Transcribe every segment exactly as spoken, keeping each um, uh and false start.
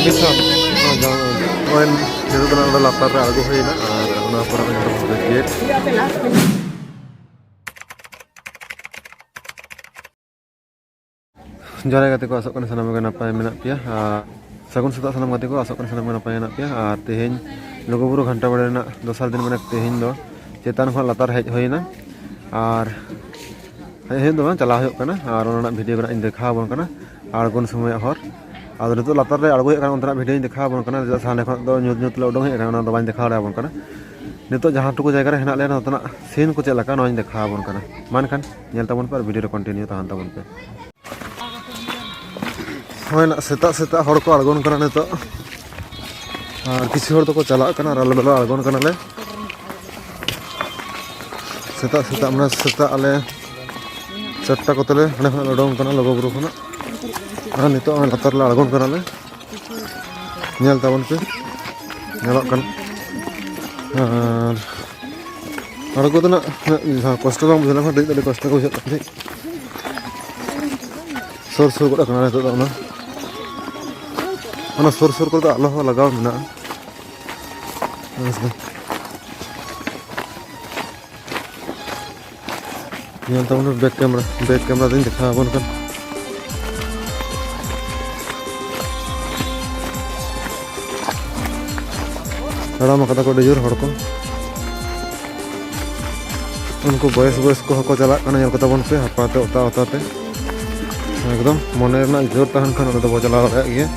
ᱱᱚᱜᱼᱚᱭ ᱱᱤᱛᱚᱜ ᱫᱚ ᱱᱚᱰᱮ ᱞᱟᱛᱟᱨ ᱨᱮ ᱟᱬᱜᱚ ᱦᱩᱭᱱᱟ ᱟᱨ ᱚᱱᱟ ᱯᱚᱨᱮ ᱜᱮᱴ᱾ ᱡᱚᱦᱟᱨ ᱜᱮ ᱜᱟᱛᱮ ᱠᱚ, ᱟᱥᱚᱜ ᱠᱟᱱᱟ ᱥᱟᱱᱟᱢ ᱜᱮ ᱱᱟᱯᱟᱭ ᱢᱮᱱᱟᱜ ᱯᱮᱭᱟ᱾ ᱟᱨ ᱥᱟᱹᱜᱩᱱ ᱥᱮᱛᱟᱜ ᱥᱟᱱᱟᱢ ᱜᱟᱛᱮ ᱠᱚ, ᱟᱥᱚᱜ ᱠᱟᱱᱟ ᱥᱟᱱᱟᱢ ᱜᱮ ᱱᱟᱯᱟᱭ ᱢᱮᱱᱟᱜ ᱯᱮᱭᱟ᱾ ᱟᱨ ᱛᱮᱦᱮᱧ ᱞᱩᱜᱩᱵᱩᱨᱩ ᱜᱷᱟᱱᱴᱟ ᱵᱟᱲᱮ ᱨᱮᱱᱟᱜ ᱫᱚᱥᱟᱨ ᱫᱤᱱ, ᱢᱟᱱᱮ ᱛᱮᱦᱮᱧ ᱫᱚ ᱪᱮᱛᱟᱱ ᱠᱷᱚᱱ ᱞᱟᱛᱟᱨ ᱦᱮᱡ ᱦᱩᱭᱱᱟ᱾ ᱟᱨ ᱦᱮᱡ ᱦᱩᱭᱩᱜ ᱫᱚ ᱵᱟᱝ, ᱪᱟᱞᱟᱣ ᱦᱩᱭᱩᱜ ᱠᱟᱱᱟ᱾ ᱟᱨ ᱚᱱᱟ ᱨᱮᱱᱟᱜ ᱵᱷᱤᱰᱤᱭᱳ ᱜᱮ ᱱᱟᱜ ᱤᱧ ᱫᱮᱠᱷᱟᱣ ᱟᱵᱚᱱ ᱠᱟᱱᱟ, ᱟᱬᱜᱚᱱ ᱥᱚᱢᱚᱭᱟᱜ ᱦᱚᱨ᱾ ᱟᱫᱚ ᱱᱤᱛᱚᱜ ᱞᱟᱛᱟᱨ ᱨᱮ ᱟᱬᱜᱚ ᱦᱩᱭᱩᱜ ᱠᱟᱱᱟ, ᱚᱱᱛᱮᱱᱟᱜ ᱵᱷᱤᱰᱤᱭᱳᱧ ᱫᱮᱠᱷᱟᱣ ᱟᱵᱚᱱ ᱠᱟᱱᱟ᱾ ᱪᱮᱫᱟᱜ ᱥᱮ ᱦᱟᱸᱰᱮ ᱠᱷᱚᱱᱟᱜ ᱫᱚ ᱧᱩᱛ ᱧᱩᱛ ᱞᱮ ᱩᱰᱩᱝ ᱦᱮᱡ ᱟᱠᱟᱱᱟ, ᱚᱱᱟ ᱫᱚ ᱵᱟᱹᱧ ᱫᱮᱠᱷᱟᱣ ᱫᱟᱲᱮᱭᱟᱵᱚᱱ ᱠᱟᱱᱟ᱾ ᱱᱤᱛᱚᱜ ᱡᱟᱦᱟᱸ ᱴᱩᱠᱩ ᱡᱟᱭᱜᱟ ᱨᱮ ᱦᱮᱱᱟᱜ ᱞᱮᱭᱟ, ᱱᱚᱛᱮᱱᱟᱜ ᱥᱤᱱ ᱠᱚ ᱪᱮᱫ ᱞᱮᱠᱟ, ᱱᱚᱣᱟᱧ ᱫᱮᱠᱷᱟᱣ ᱟᱵᱚᱱ ᱠᱟᱱᱟ᱾ ᱢᱟ ᱮᱱᱠᱷᱟᱱ ᱧᱮᱞ ᱛᱟᱵᱚᱱ ᱯᱮ ᱟᱨ ᱵᱷᱤᱰᱤᱭᱳ ᱨᱮ ᱠᱚᱱᱴᱤᱱᱤᱭᱩ ᱛᱟᱦᱮᱱ ᱛᱟᱵᱚᱱ ᱯᱮ᱾ ᱦᱳᱭ, ᱱᱟᱜ ᱥᱮᱛᱟᱜ ᱥᱮᱛᱟᱜ ᱦᱚᱲ ᱠᱚ ᱟᱬᱜᱚᱱ ᱠᱟᱱᱟ ᱱᱤᱛᱚᱜ, ᱟᱨ ᱠᱤᱪᱷᱩ ᱦᱚᱲ ᱫᱚᱠᱚ ᱪᱟᱞᱟᱜ ᱠᱟᱱᱟ, ᱟᱨ ᱟᱞᱮ ᱫᱚᱞᱮ ᱟᱬᱜᱚᱱ ᱠᱟᱱᱟᱞᱮ᱾ ᱥᱮᱛᱟᱜ ᱥᱮᱛᱟᱜ, ᱢᱟᱱᱮ ᱥᱮᱛᱟᱜ ᱟᱞᱮ ᱪᱟᱨᱴᱟ ᱠᱚᱛᱮ ᱞᱮ ᱦᱟᱸᱰᱮ ᱠᱷᱚᱱᱟᱜ ᱞᱮ ᱩᱰᱩᱝ ᱠᱟᱱᱟ ᱞᱩᱜᱩᱵᱩᱨᱩ ᱠᱷᱚᱱᱟᱜ, ᱟᱨ ᱱᱤᱛᱚᱜ ᱱᱚᱜᱼᱚᱭ ᱞᱟᱛᱟᱨ ᱞᱮ ᱟᱬᱜᱚᱱ ᱠᱟᱱᱟᱞᱮ᱾ ᱧᱮᱞ ᱛᱟᱵᱚᱱ ᱯᱮ, ᱧᱮᱞᱚᱜ ᱠᱟᱱᱟ᱾ ᱟᱨ ᱟᱬᱜᱚ ᱫᱚ ᱱᱟᱜ ᱩᱱᱟᱹᱜ ᱠᱚᱥᱴᱚ ᱵᱟᱝ ᱵᱩᱡᱷᱟᱹᱜ ᱠᱟᱱᱟ, ᱫᱮᱡ ᱫᱚ ᱟᱹᱰᱤ ᱠᱚᱥᱴᱚ ᱜᱮ ᱵᱩᱡᱷᱟᱹᱜ ᱠᱟᱱ ᱛᱟᱦᱮᱸᱫ᱾ ᱥᱩᱨ ᱥᱩᱨ ᱜᱚᱫ ᱟᱠᱟᱱᱟ ᱱᱤᱛᱚᱜ ᱫᱚ ᱚᱱᱟ, ᱚᱱᱟ ᱥᱩᱨ ᱥᱩᱨ ᱠᱚᱨᱮ ᱫᱚ ᱟᱞᱚ ᱦᱚᱸ ᱞᱟᱜᱟᱣ ᱢᱮᱱᱟᱜᱼᱟ᱾ ᱦᱮᱸ ᱥᱮ᱾ ᱧᱮᱞ ᱛᱟᱵᱚᱱ ᱯᱮ ᱵᱮᱠ ᱠᱮᱢᱮᱨᱟ, ᱵᱮᱠ ᱠᱮᱢᱮᱨᱟ ᱫᱚᱧ ᱫᱮᱠᱷᱟᱣ ᱟᱵᱚᱱ ᱠᱟᱱᱟ᱾ ᱦᱟᱲᱟᱢ ᱟᱠᱟᱫᱟ ᱠᱚ ᱟᱹᱰᱤ ᱡᱳᱨ ᱦᱚᱲ ᱠᱚ᱾ ᱩᱱᱠᱩ ᱵᱚᱭᱮᱥ ᱵᱚᱭᱮᱥ ᱠᱚᱦᱚᱸ ᱠᱚ ᱪᱟᱞᱟᱜ ᱠᱟᱱᱟ, ᱧᱮᱞ ᱠᱚᱛᱟ ᱵᱚᱱ ᱯᱮ, ᱦᱟᱯᱟᱛᱮ ᱚᱛᱟ ᱚᱛᱟ ᱛᱮ᱾ ᱮᱠᱫᱚᱢ ᱢᱚᱱᱮ ᱨᱮᱱᱟᱜ ᱡᱳᱨ ᱛᱟᱦᱮᱱ ᱠᱷᱟᱱ ᱚᱸᱰᱮ ᱫᱚᱵᱚ ᱪᱟᱞᱟᱣ ᱫᱟᱲᱮᱭᱟᱜ ᱜᱮᱭᱟ᱾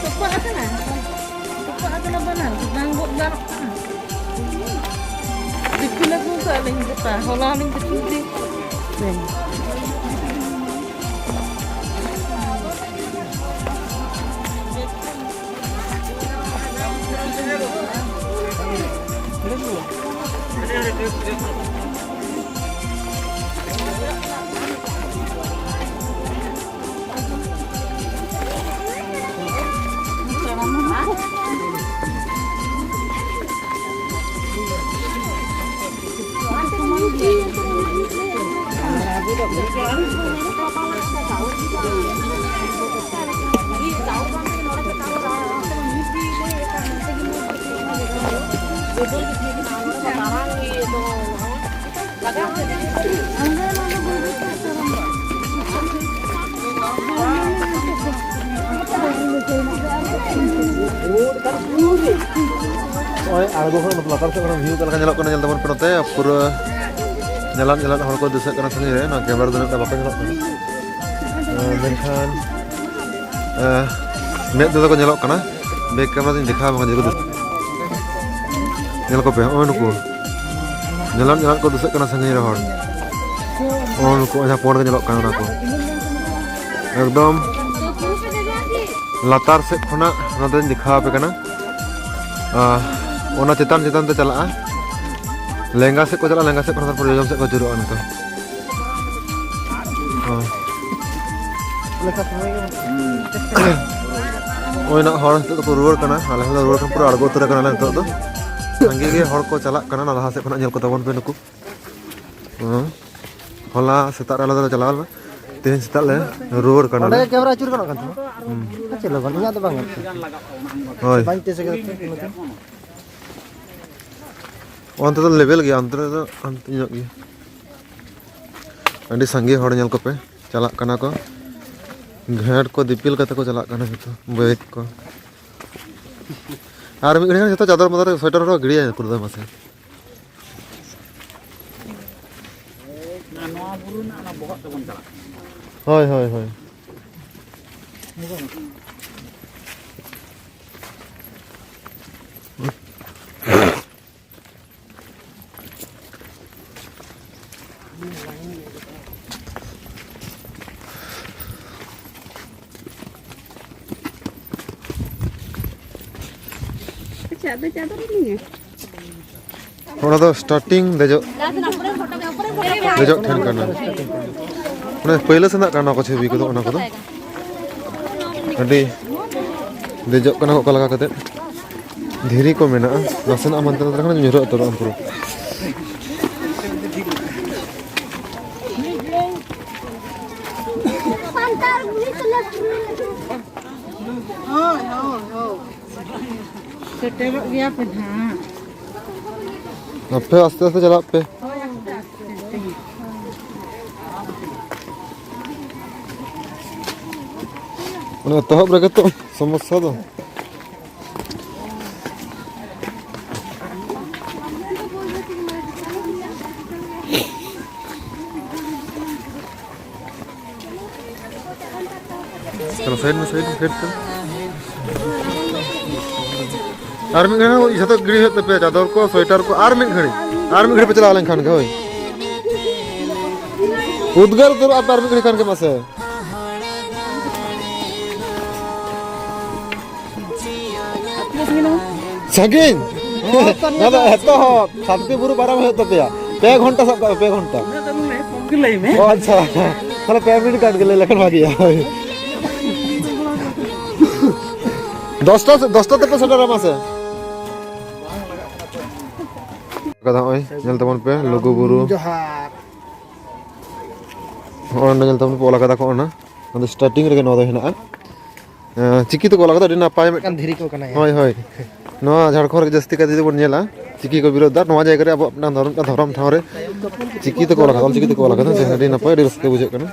ᱛᱚᱯᱟᱜ ᱟᱠᱟᱱᱟ᱾ ᱛᱚᱯᱟᱜ ᱟᱠᱟᱱᱟ ᱵᱟᱱᱟᱨ, ᱵᱟᱝ ᱜᱚᱫ ᱜᱟᱱᱚᱜ ᱠᱟᱱᱟ᱾ ᱫᱤᱯᱤᱞ ᱟᱹᱜᱩ ᱠᱟᱜ ᱞᱤᱧ ᱜᱚᱴᱟ, ᱦᱚᱞᱟ ᱞᱤᱧ ᱫᱤᱯᱤᱞ ᱤᱫᱤ᱾ ᱱᱚᱜᱼᱚᱭ ᱟᱬᱜᱚ ᱠᱷᱚᱱ ᱞᱟᱛᱟᱨ ᱥᱮᱫ ᱠᱷᱚᱱ view ᱚᱠᱟ ᱞᱮᱠᱟ ᱧᱮᱞᱚᱜ ᱠᱟᱱᱟ, ᱧᱮᱞ ᱛᱟᱵᱚᱱ ᱯᱮ ᱱᱚᱛᱮ ᱯᱩᱨᱟᱹ ᱧᱟᱞᱟᱫ ᱧᱟᱞᱟᱫ ᱦᱚᱲ ᱠᱚ ᱫᱤᱥᱟᱹᱜ ᱠᱟᱱᱟ ᱥᱟᱺᱜᱤᱧ ᱨᱮ, ᱱᱚᱣᱟ camera ᱫᱚ ᱩᱱᱟᱹᱜ ᱴᱟ ᱵᱟᱠᱚ ᱧᱮᱞᱚᱜ ᱠᱟᱱᱟ᱾ ᱟᱨ ᱢᱮᱱᱠᱷᱟᱱ, ᱟᱨ ᱢᱮᱫ ᱛᱮᱫᱚ ᱠᱚ ᱧᱮᱞᱚᱜ ᱠᱟᱱᱟ, back camera ᱫᱚᱧ ᱫᱮᱠᱷᱟᱣ ᱟᱢᱟ ᱡᱮ ᱠᱚ ᱫᱤᱥᱟᱹᱜ᱾ ᱧᱮᱞ ᱠᱚᱯᱮ, ᱱᱚᱜᱼᱚᱭ ᱱᱩᱠᱩ ᱧᱟᱞᱟᱫ ᱧᱟᱞᱟᱫ ᱠᱚ ᱫᱤᱥᱟᱹᱜ ᱠᱟᱱᱟ ᱥᱟᱺᱜᱤᱧ ᱨᱮ ᱦᱚᱲ᱾ ᱱᱚᱜᱼᱚᱭ ᱱᱩᱠᱩ ᱡᱟᱦᱟᱸ ᱯᱩᱸᱰ ᱜᱮ ᱧᱮᱞᱚᱜ ᱠᱟᱱᱟ, ᱚᱱᱟ ᱠᱚ ᱮᱠᱫᱚᱢ ᱞᱟᱛᱟᱨ ᱥᱮᱫ ᱠᱷᱚᱱᱟᱜ ᱱᱚᱛᱮᱧ ᱫᱮᱠᱷᱟᱣ ᱟᱯᱮ ᱠᱟᱱᱟ᱾ ᱟᱨ ᱚᱱᱟ ᱪᱮᱛᱟᱱ ᱪᱮᱛᱟᱱ ᱛᱮ ᱪᱟᱞᱟᱜᱼᱟ, ᱞᱮᱸᱜᱟ ᱥᱮᱫ ᱠᱚ ᱪᱟᱞᱟᱜᱼᱟ, ᱞᱮᱸᱜᱟ ᱥᱮᱫ ᱠᱷᱚᱱ ᱛᱟᱨᱯᱚᱨ ᱡᱚᱡᱚᱢ ᱥᱮᱫ ᱠᱚ ᱟᱹᱪᱩᱨᱚᱜᱼᱟ ᱱᱤᱛᱚᱜ᱾ ᱦᱮᱸ᱾ ᱞᱮᱠᱟ ᱥᱚᱢᱚᱭ ᱜᱮ ᱵᱟᱹᱱᱩᱜᱼᱟ᱾ ᱳᱭ ᱱᱟᱜ ᱦᱚᱲ ᱱᱤᱛᱚᱜ ᱫᱚᱠᱚ ᱨᱩᱣᱟᱹᱲ ᱠᱟᱱᱟ, ᱟᱞᱮ ᱦᱚᱸᱞᱮ ᱨᱩᱣᱟᱹᱲ ᱠᱟᱱᱟ, ᱯᱩᱨᱟᱹ ᱟᱬᱜᱚ ᱩᱛᱟᱹᱨ ᱠᱟᱱᱟᱞᱮ ᱱᱤᱛᱚᱜ ᱫᱚ᱾ ᱥᱟᱸᱜᱮ ᱜᱮ ᱦᱚᱲ ᱠᱚ ᱪᱟᱞᱟᱜ ᱠᱟᱱᱟ, ᱚᱱᱟ ᱞᱟᱦᱟ ᱥᱮᱫ ᱠᱷᱚᱱᱟᱜ ᱧᱮᱞ ᱠᱚ ᱛᱟᱵᱚᱱ ᱯᱮ ᱱᱩᱠᱩ᱾ ᱦᱮᱸ᱾ ᱦᱚᱞᱟ ᱥᱮᱛᱟᱜ ᱨᱮ ᱟᱞᱮ ᱫᱚᱞᱮ ᱪᱟᱞᱟᱣ ᱞᱮᱱᱟ, ᱛᱮᱦᱮᱧ ᱥᱮᱛᱟᱜ ᱞᱮ ᱨᱩᱣᱟᱹᱲ ᱠᱟᱱᱟ ᱚᱸᱰᱮ ᱞᱮ᱾ ᱜᱮ camera ᱟᱹᱪᱩᱨ ᱜᱟᱱᱚᱜ ᱠᱟᱱ ᱛᱟᱢᱟ? ᱦᱩᱸ᱾ ᱪᱮᱫ ᱦᱚᱸ ᱵᱟᱝ, ᱤᱧᱟᱹᱜ ᱫᱚ ᱵᱟᱝ ᱜᱟᱱᱚᱜ ᱠᱟᱱᱟ᱾ ᱦᱳᱭ᱾ ᱵᱟᱹᱧ test ᱠᱟᱫᱟ ᱛᱚ, ᱚᱱᱟᱛᱮ᱾ ᱚᱱᱛᱮ ᱫᱚ level ᱜᱮᱭᱟ, ᱚᱱᱛᱮ ᱫᱚ ᱦᱟᱱᱛᱮ ᱧᱚᱜ ᱜᱮᱭᱟ᱾ ᱟᱹᱰᱤ ᱥᱟᱸᱜᱮ ᱦᱚᱲ ᱧᱮᱞ ᱠᱚᱯᱮ ᱪᱟᱞᱟᱜ ᱠᱟᱱᱟ ᱠᱚ᱾ ᱜᱷᱮᱸᱴ ᱠᱚ ᱫᱤᱯᱤᱞ ᱠᱟᱛᱮ ᱠᱚ ᱪᱟᱞᱟᱜ ᱠᱟᱱᱟ ᱡᱚᱛᱚ ᱵᱟᱹᱭ ᱠᱚ᱾ ᱟᱨ ᱢᱤᱫ ᱜᱷᱟᱹᱲᱤᱡ ᱠᱷᱟᱱ ᱡᱚᱛᱚ ᱪᱟᱫᱚᱨ ᱢᱟᱫᱚᱨ ᱥᱳᱭᱮᱴᱟᱨ ᱦᱚᱨᱚᱜ ᱜᱤᱰᱤᱭᱟ ᱠᱚ ᱫᱚ ᱢᱟᱥᱮ᱾ ᱱᱚᱣᱟ ᱵᱩᱨᱩ ᱨᱮᱱᱟᱜ ᱚᱱᱟ ᱵᱚᱦᱚᱜ ᱛᱮᱵᱚᱱ ᱪᱟᱞᱟᱜ ᱠᱟᱱᱟ᱾ ᱦᱳᱭ, ᱦᱳᱭ, ᱦᱳᱭ᱾ ᱟᱪᱪᱷᱟ, ᱟᱫᱚ ᱪᱟᱫᱚᱨ ᱤᱫᱤᱧᱟ᱾ ᱚᱱᱟ ᱫᱚ starting ᱫᱮᱡᱚᱜ, ᱫᱮᱡᱚᱜ ᱴᱷᱮᱱ ᱠᱟᱱᱟ᱾ ᱚᱱᱟ ᱯᱟᱹᱭᱞᱟᱹ ᱥᱮᱱᱟᱜ ᱠᱟᱱᱟ ᱚᱱᱟ ᱠᱚ ᱪᱷᱚᱵᱤ ᱠᱚᱫᱚ, ᱚᱱᱟ ᱠᱚᱫᱚ᱾ ᱟᱹᱰᱤ ᱫᱮᱡᱚᱜ ᱠᱟᱱᱟ ᱠᱚ ᱚᱠᱟ ᱞᱮᱠᱟ ᱠᱟᱛᱮ᱾ ᱫᱷᱤᱨᱤ ᱠᱚ ᱢᱮᱱᱟᱜᱼᱟ, ᱱᱟᱥᱮᱱᱟᱜ ᱮᱢ ᱦᱟᱱᱛᱮ ᱱᱟᱛᱮ ᱞᱮᱠᱷᱟᱱ ᱧᱩᱨᱦᱟᱹ ᱩᱛᱟᱹᱨᱚᱜ ᱟᱢ ᱯᱩᱨᱟᱹ᱾ ᱥᱟᱱᱛᱟᱲ ᱢᱤᱫ ᱞᱮ ᱦᱳᱭ, ᱦᱳᱭ, ᱦᱳᱭ᱾ ᱥᱮᱴᱮᱨᱚᱜ ᱜᱮᱭᱟ ᱯᱮ ᱱᱟᱦᱟᱜ᱾ ᱟᱯᱮ ᱟᱥᱛᱮ ᱟᱥᱛᱮ ᱪᱟᱞᱟᱜ ᱯᱮ᱾ ᱦᱳᱭ, ᱟᱥᱛᱮ ᱟᱥᱛᱮ᱾ ᱚᱱᱟ ᱮᱛᱚᱦᱚᱵ ᱨᱮᱜᱮ ᱛᱚ ᱥᱚᱢᱚᱥᱥᱟ ᱫᱚ᱾ ᱪᱚᱞᱚ, side ᱢᱮ, side ᱢᱮ, side ᱛᱮ᱾ ᱟᱨ ᱢᱤᱫ ᱜᱷᱟᱹᱲᱤᱡ ᱡᱷᱚᱛᱚ ᱜᱤᱲᱤ ᱦᱩᱭᱩᱜ ᱛᱟᱯᱮᱭᱟ, ᱪᱟᱫᱚᱨ ᱠᱚ, ᱥᱳᱭᱮᱴᱟᱨ ᱠᱚ, ᱟᱨ ᱢᱤᱫ ᱜᱷᱟᱹᱲᱤᱡ, ᱟᱨ ᱢᱤᱫ ᱜᱷᱟᱹᱲᱤᱡ ᱯᱮ ᱪᱟᱞᱟᱣ ᱞᱮᱱᱠᱷᱟᱱ ᱜᱮ, ᱦᱳᱭ᱾ ᱩᱫᱽᱜᱟᱹᱨ ᱩᱛᱟᱹᱨᱚᱜᱼᱟ ᱯᱮ ᱟᱨ ᱢᱤᱫ ᱜᱷᱟᱹᱲᱤᱡ ᱠᱷᱟᱱ ᱜᱮ, ᱢᱟᱥᱮ᱾ ᱥᱟᱺᱜᱤᱧ᱾ ᱱᱚᱣᱟ ᱫᱚ ᱮᱛᱚᱦᱚᱵ, ᱥᱟᱱᱛᱤ ᱵᱩᱨᱩ ᱯᱟᱨᱚᱢ ᱦᱩᱭᱩᱜ ᱛᱟᱯᱮᱭᱟ᱾ ᱯᱮ ᱜᱷᱚᱱᱴᱟ ᱥᱟᱵ ᱠᱟᱜ ᱯᱮ, ᱯᱮ ᱜᱷᱚᱱᱴᱟ᱾ ᱩᱱᱟᱹᱜ ᱫᱚ ᱱᱩᱱᱟᱹᱜ ᱠᱚᱢ ᱜᱮ ᱞᱟᱹᱭ ᱢᱮ᱾ ᱚ, ᱟᱪᱪᱷᱟ᱾ ᱛᱟᱦᱞᱮ ᱯᱮ ᱢᱤᱱᱤᱴ ᱜᱟᱱ ᱜᱮ ᱞᱟᱹᱭ ᱞᱮᱠᱷᱟᱱ ᱵᱷᱟᱜᱮᱭᱟ᱾ ᱦᱳᱭ᱾ ᱫᱚᱥᱴᱟ ᱥᱮ, ᱫᱚᱥᱴᱟ ᱛᱮᱯᱮ ᱥᱮᱴᱮᱨᱟ, ᱢᱟᱥᱮ᱾ ᱠᱟᱫᱟ, ᱦᱚᱸᱜᱼᱚᱭ ᱧᱮᱞ ᱛᱟᱵᱚᱱ ᱯᱮ, ᱞᱩᱜᱩ ᱵᱩᱨᱩ᱾ ᱡᱚᱦᱟᱨ᱾ ᱦᱚᱸᱜᱼᱚᱭ ᱱᱚᱸᱰᱮ ᱧᱮᱞ ᱛᱟᱵᱚᱱ ᱯᱮ, ᱚᱞ ᱠᱟᱫᱟ ᱠᱚ ᱚᱱᱟ᱾ ᱚᱱᱟ ᱫᱚ starting ᱨᱮᱜᱮ ᱱᱚᱣᱟ ᱫᱚ ᱦᱮᱱᱟᱜᱼᱟ᱾ ᱮᱸ, ᱪᱤᱠᱤ ᱛᱮᱠᱚ ᱚᱞ ᱠᱟᱫᱟ, ᱟᱹᱰᱤ ᱱᱟᱯᱟᱭ ᱢᱤᱫᱴᱟᱝ᱾ ᱫᱷᱤᱨᱤ ᱠᱚ ᱠᱟᱱᱟ᱾ ᱦᱳᱭ, ᱦᱳᱭ᱾ ᱱᱚᱣᱟ ᱡᱷᱟᱲᱠᱷᱚᱸᱰ ᱨᱮ ᱡᱟᱹᱥᱛᱤ ᱠᱟᱭᱛᱮ ᱡᱩᱫᱤ ᱵᱚᱱ ᱧᱮᱞᱟ, ᱪᱤᱠᱤ ᱠᱚ ᱵᱤᱨᱳᱫᱷ ᱫᱟ, ᱱᱚᱣᱟ ᱡᱟᱭᱜᱟ ᱨᱮ ᱟᱵᱚᱣᱟᱜ ᱢᱤᱫᱴᱟᱝ ᱫᱷᱚᱨᱚᱢ, ᱢᱤᱫᱴᱟᱝ ᱫᱷᱚᱨᱚᱢ ᱴᱷᱟᱶ ᱨᱮ ᱪᱤᱠᱤ ᱛᱮᱠᱚ ᱚᱞ ᱟᱠᱟᱫᱟ, ᱚᱞ ᱪᱤᱠᱤ ᱛᱮᱠᱚ ᱚᱞ ᱟᱠᱟᱫᱟ, ᱡᱮ ᱟᱹᱰᱤ ᱱᱟᱯᱟᱭ, ᱟᱹᱰᱤ ᱨᱟᱹᱥᱠᱟᱹ ᱵᱩᱡᱷᱟᱹᱜ ᱠᱟᱱᱟ᱾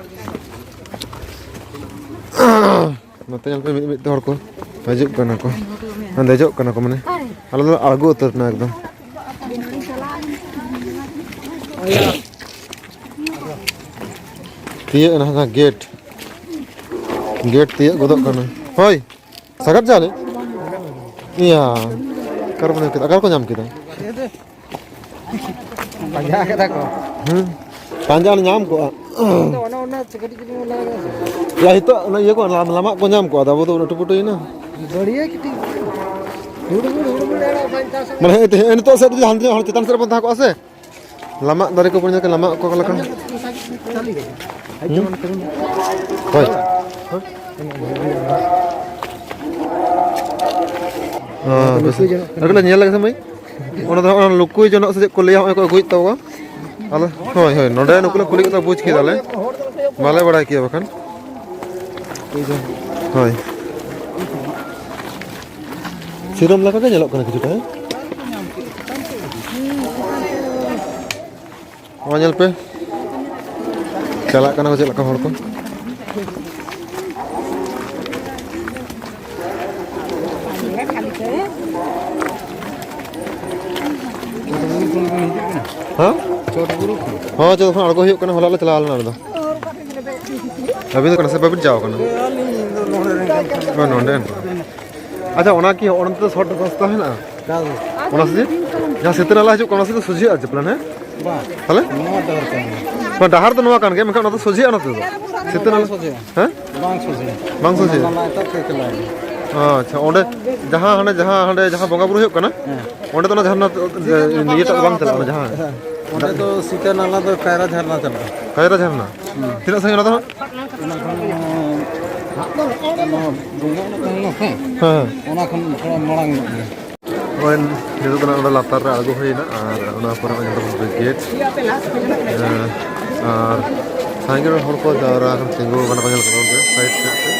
ᱱᱚᱛᱮ ᱧᱮᱞ ᱯᱮ, ᱢᱤᱫ ᱢᱤᱫ ᱛᱮ ᱦᱚᱲ ᱠᱚ ᱦᱤᱡᱩᱜ ᱠᱟᱱᱟ ᱠᱚ, ᱫᱮᱡᱚᱜ ᱠᱟᱱᱟ ᱠᱚ, ᱢᱟᱱᱮ ᱟᱞᱮ ᱫᱚ ᱟᱬᱜᱚ ᱩᱛᱟᱹᱨ ᱮᱱᱟ ᱮᱠᱫᱚᱢ᱾ ᱛᱤᱭᱟᱹᱜ ᱮᱱᱟ ᱦᱟᱱᱟ ᱜᱮᱴ, ᱜᱮᱴ ᱛᱤᱭᱟᱹᱜ ᱜᱚᱫᱚᱜ ᱠᱟᱱᱟ᱾ ᱦᱳᱭ, ᱥᱟᱜᱟᱫ ᱪᱟᱣᱞᱮ? ᱤᱭᱟ, ᱚᱠᱟ ᱨᱮᱠᱚ ᱧᱟᱢ ᱠᱮᱫᱟ? ᱚᱠᱟ ᱨᱮᱠᱚ ᱧᱟᱢ ᱠᱮᱫᱟ? ᱯᱟᱸᱡᱟ ᱠᱮᱫᱟ ᱠᱚ᱾ ᱦᱩᱸ, ᱯᱟᱸᱡᱟ ᱧᱟᱢ ᱠᱚᱜᱼᱟ᱾ ᱟᱫᱚ ᱚᱱᱟ, ᱚᱱᱟ ᱠᱟᱹᱴᱤᱡ ᱠᱟᱹᱴᱤᱡ ᱵᱚᱱ ᱞᱟᱜᱟᱣ ᱠᱮᱫᱟ ᱥᱮ? ᱭᱟ, ᱱᱤᱛᱚᱜ ᱚᱱᱟ ᱤᱭᱟᱹ ᱠᱚ, ᱞᱟᱢ-, ᱞᱟᱢᱟᱜ ᱠᱚ ᱧᱟᱢ ᱠᱚᱜᱼᱟ, ᱟᱫᱚ ᱟᱵᱚ ᱫᱚ ᱩᱱᱟᱹᱜ ᱴᱩᱯᱩᱴᱩᱭᱮᱱᱟ᱾ ᱵᱟᱹᱲᱤᱭᱟᱹ ᱠᱟᱹᱴᱤᱡ᱾ ᱦᱩᱲᱩ, ᱦᱩᱲᱩ, ᱦᱩᱲᱩ, ᱦᱩᱲᱩ, ᱦᱩᱲᱩ, ᱦᱩᱲᱩ, ᱦᱩᱲᱩ᱾ ᱢᱟᱱᱮ, ᱦᱮᱸ, ᱱᱤᱛᱚᱜ ᱥᱮᱫ ᱡᱩᱫᱤ ᱦᱟᱱᱛᱮ ᱦᱚᱲ ᱪᱮᱛᱟᱱ ᱥᱮᱫ ᱨᱮᱵᱚᱱ ᱛᱟᱦᱮᱸ ᱠᱚᱜᱼᱟ ᱥᱮ, ᱞᱟᱢᱟᱜ ᱫᱟᱨᱮ ᱠᱚ ᱯᱚᱨᱡᱚᱱᱛᱚ ᱞᱟᱢᱟᱜ ᱠᱚ ᱞᱮᱠᱟ᱾ ᱦᱩᱸ? ᱦᱳᱭ᱾ ᱦᱮᱸ, ᱵᱮᱥ᱾ ᱟᱨ ᱠᱟᱹᱴᱤᱡ ᱧᱮᱞ ᱞᱮᱜᱮ ᱥᱮ ᱢᱟᱹᱭ᱾ ᱚᱱᱟ ᱫᱚ ᱦᱟᱸᱜ ᱚᱱᱟ ᱞᱩᱠᱩᱭ ᱡᱚᱱᱚᱜ ᱥᱮ ᱪᱮᱫ ᱠᱚ ᱞᱟᱹᱭᱟ, ᱦᱚᱸᱜᱼᱚᱭ ᱠᱚ ᱟᱹᱜᱩᱭᱮᱫ ᱛᱟᱵᱚᱣᱟ᱾ ᱟᱞᱮ, ᱦᱳᱭ, ᱦᱳᱭ, ᱱᱚᱰᱮ ᱱᱩᱠᱩ ᱞᱮ ᱠᱩᱞᱤ ᱠᱮᱫ ᱠᱚᱣᱟ, ᱵᱩᱡᱽ ᱠᱮᱫᱟᱞᱮ᱾ ᱵᱟᱞᱮ ᱵᱟᱲᱟᱭ ᱠᱮᱭᱟ ᱵᱟᱠᱷᱟᱱ᱾ ᱦᱳᱭ᱾ ᱥᱤᱨᱚᱢ ᱞᱮᱠᱟ ᱜᱮ ᱧᱮᱞᱚᱜ ᱠᱟᱱᱟ ᱠᱤᱪᱷᱩᱴᱟ, ᱦᱮᱸ? ᱱᱚᱣᱟ ᱧᱮᱞ ᱯᱮ, ᱪᱟᱞᱟᱜ ᱠᱟᱱᱟ ᱠᱚ ᱪᱮᱫ ᱞᱮᱠᱟ ᱦᱚᱲ ᱠᱚ᱾ ᱦᱮᱸ? ᱦᱚᱸ, ᱪᱚᱴ ᱠᱷᱚᱱ ᱟᱬᱜᱚ ᱦᱩᱭᱩᱜ ᱠᱟᱱᱟ, ᱦᱚᱞᱟ ᱞᱮ ᱪᱟᱞᱟᱣ ᱞᱮᱱᱟ ᱚᱸᱰᱮ ᱫᱚ᱾ ᱟᱹᱵᱤᱱ ᱫᱚ ᱚᱠᱟ ᱥᱮᱫ ᱵᱟᱹᱵᱤᱱ ᱪᱟᱞᱟᱣ ᱠᱟᱱᱟ? ᱦᱳᱭ, ᱱᱚᱰᱮ᱾ ᱟᱪᱪᱷᱟ, ᱚᱱᱟ ᱠᱤ ᱚᱱᱛᱮ ᱫᱚ short ᱨᱟᱥᱛᱟ ᱦᱮᱱᱟᱜᱼᱟ? ᱚᱠᱟ ᱫᱚ? ᱚᱱᱟ ᱥᱮᱫ? ᱡᱟᱦᱟᱸ ᱥᱤᱛᱟᱹ ᱱᱟᱞᱟ ᱦᱤᱡᱩᱜ ᱠᱟᱱᱟ, ᱚᱱᱟ ᱥᱮᱫ ᱫᱚ ᱥᱚᱡᱷᱮᱜᱼᱟ ᱪᱮ plan, ᱦᱮᱸ? ᱵᱟᱝ᱾ ᱛᱟᱦᱞᱮ? ᱱᱚᱣᱟ ᱰᱟᱦᱟᱨ ᱠᱟᱱ ᱜᱮᱭᱟ᱾ ᱵᱟᱝ, ᱰᱟᱦᱟᱨ ᱫᱚ ᱱᱚᱣᱟ ᱠᱟᱱ ᱜᱮᱭᱟ, ᱢᱮᱱᱠᱷᱟᱱ ᱚᱱᱟ ᱫᱚ ᱥᱚᱡᱷᱮᱜᱼᱟ ᱱᱚᱛᱮ ᱫᱚ᱾ ᱥᱤᱛᱟᱹ ᱵᱟᱝ ᱱᱟᱞᱟ᱾ ᱥᱚᱡᱷᱮᱜᱼᱟ᱾ ᱦᱮᱸ? ᱵᱟᱝ ᱥᱚᱡᱷᱮᱜᱼᱟ᱾ ᱵᱟᱝ ᱥᱚᱡᱷᱮᱜᱼᱟ? ᱚᱱᱟ ᱱᱟᱞᱟ ᱮᱴᱟᱜ ᱥᱮᱫ ᱪᱟᱞᱟᱜᱼᱟ᱾ ᱟᱪᱪᱷᱟ, ᱚᱸᱰᱮ ᱡᱟᱦᱟᱸ ᱦᱟᱸᱰᱮ, ᱡᱟᱦᱟᱸ ᱦᱟᱸᱰᱮ ᱡᱟᱦᱟᱸ ᱵᱚᱸᱜᱟ ᱵᱩᱨᱩ ᱦᱩᱭᱩᱜ ᱠᱟᱱᱟ, ᱦᱮᱸ᱾ ᱚᱸᱰᱮ ᱫᱚ ᱚᱱᱟ ᱡᱷᱟᱨᱱᱟ, ᱥᱤᱛᱟᱹ ᱱᱟᱞᱟ ᱤᱭᱟᱹᱴᱟᱜ ᱫᱚ ᱵᱟᱝ ᱪᱟᱞᱟᱜᱼᱟ, ᱚᱱᱟ ᱡᱟᱦᱟᱸ ᱦᱮᱸ᱾ ᱚᱸᱰᱮ ᱫᱚ ᱥᱤᱛᱟᱹ ᱱᱟᱞᱟ ᱫᱚ ᱠᱟᱭᱨᱟ ᱡᱷᱟᱨᱱᱟ ᱪᱟᱞᱟᱜᱼᱟ᱾ ᱠᱟᱭᱨᱟ ᱡᱷᱟᱨᱱᱟ? ᱦᱩᱸ᱾ ᱛᱤᱱᱟᱹᱜ ᱥᱟᱺᱜᱤᱧ ᱚᱱᱟ ᱫᱚ ᱦᱟᱸᱜ? ᱚᱱᱟ ᱠᱷᱚᱱ, ᱚᱱᱟ ᱵᱚᱸᱜᱟ ᱚᱲᱟᱜ ᱛᱟᱦᱮᱸ ᱞᱮᱱᱟ ᱥᱮ? ᱦᱮᱸ᱾ ᱚᱱᱟ ᱠᱷᱚᱱ ᱛᱷᱚᱲᱟ ᱢᱟᱲᱟᱝ ᱧᱚᱜ ᱜᱮᱭᱟ᱾ ᱱᱚᱜᱼᱚᱭ ᱱᱤᱛᱚᱜ ᱫᱚ ᱱᱟᱜ ᱚᱸᱰᱮ ᱞᱟᱛᱟᱨ ᱨᱮ ᱟᱬᱜᱚ ᱦᱩᱭᱱᱟ, ᱟᱨ ᱚᱱᱟ ᱯᱚᱨᱮ ᱱᱚᱜᱼᱚᱭ ᱧᱮᱞ ᱛᱟᱵᱚᱱ ᱯᱮ gate᱾ ᱦᱮᱸ, ᱟᱨ ᱥᱟᱸᱜᱮ ᱦᱚᱲ ᱠᱚ ᱡᱟᱣᱨᱟ ᱟᱠᱟᱱᱟ, ᱛᱤᱸᱜᱩ ᱟᱠᱟᱱᱟ ᱠᱚ, ᱧᱮᱞ ᱛᱟᱵᱚᱱ ᱯᱮ side side ᱛᱮ᱾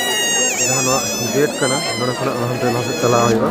ᱡᱟᱦᱟᱸ ᱱᱚᱣᱟ gate ᱠᱟᱱᱟ, ᱱᱚᱰᱮ ᱠᱷᱚᱱᱟᱜ ᱦᱟᱱᱛᱮ ᱞᱟᱦᱟ ᱥᱮᱫ ᱪᱟᱞᱟᱣ ᱦᱩᱭᱩᱜᱼᱟ᱾